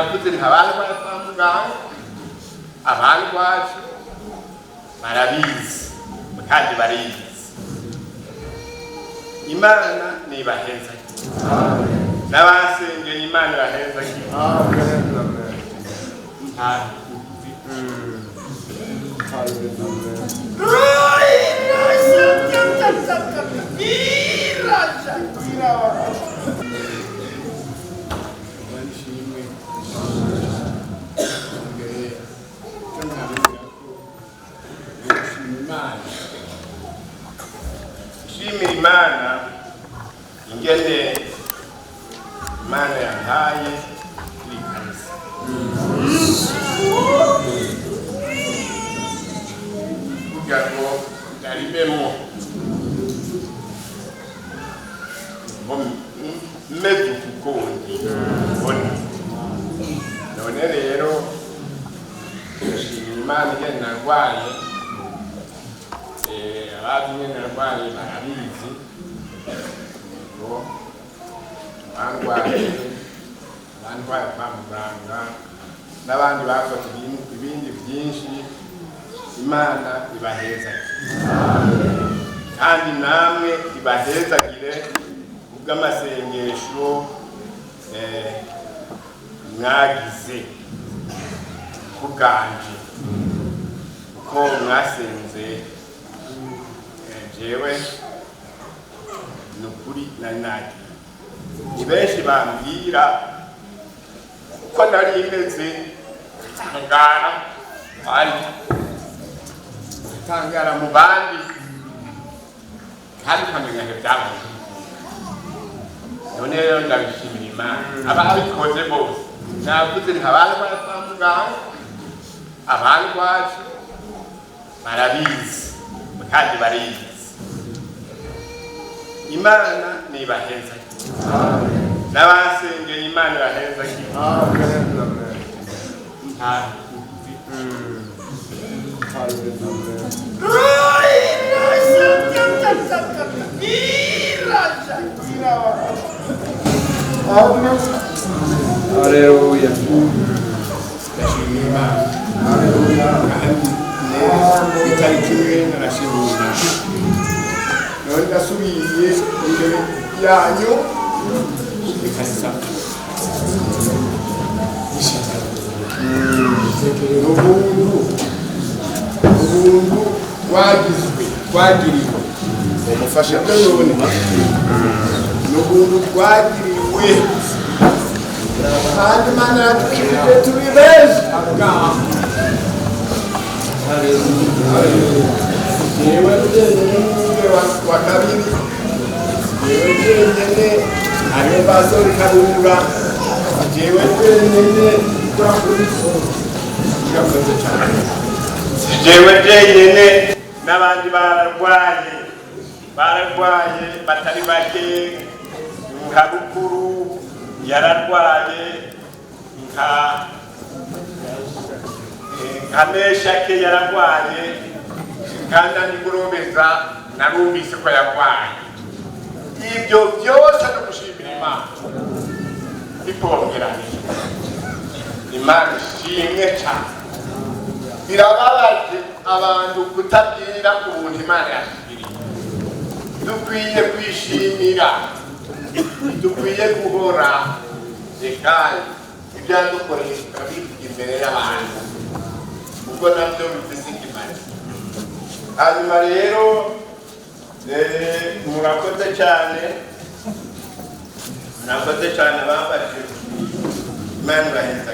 Yavuze nti abarwaye kwa muganga, abarwaje barabizi kandi barizi. Imana nibaheza, n'abasengeye Imana ibaheza. Amen. Nta Amen. Nshimwe mbere cyo nababwira ko gushima Imana, nshimira Imana ingene Imana yampaye iri kanisa kugira ngo ndarimemo ngo meze ukundi mbona. None rero ndashimira Imana ingene narwaye. Abazi ingene narwaye barabizi ngo bandwaye, bandwaye kwa muganga n'abandi bakoze ibindi byinshi. Imana ibahezagire, kandi namwe ibahezagire kubw'amasengesho mwagize kubwanje, kuko mwasenze. Jewe ni ukuri nari nagiye, ni benshi bambwira uko nari meze, ngatangara bari ngatangara mu bandi kandi nkamenya ngo byabaye. None rero ndabishimira Imana, ababikoze bose. Navuze nti abarwaye kwa muganga, abarwaje barabizi kandi barizi. Imana nibaheza, n'abasengeye Imana ibaheza. Amen. Nta Amen. Haleluya. Ndashimira Imana kandi itariki imwe narashimira Imana. None ndasubiye imbere yanyu ikasa ubuntu, ubuntu twagizwe, twagiriwe. Umufasha. None ni ubuntu twagiriwe, kandi Imana yatwigije turi benshi. Jewe jyenyene n'umwe wa kabiri, jewe jyenyene hariho basori Karura, jewe jyenyene ukora kuri irakoze cyane. Si jewe jyenyene, n'abandi bararwaye, bararwaye batari bake. Nka Bukuru yararwaye, nka Meshake yararwaye, kandi anigurobeza narumvise ko yarwaye. Ibyo byose no gushimira Imana bipongeranye. Imana ishimwe cyane. Birababaje abantu kutabwira ubuntu Imana yatugiriye. Dukwiye kwishimira, dukwiye guhora reka ibyadukoreye tukabivuga imbere y'abantu, kuko nabyo bifise ikimazi. Hanyuma rero murakoze cyane, murakoze cyane bambajije. Imana ibaheza.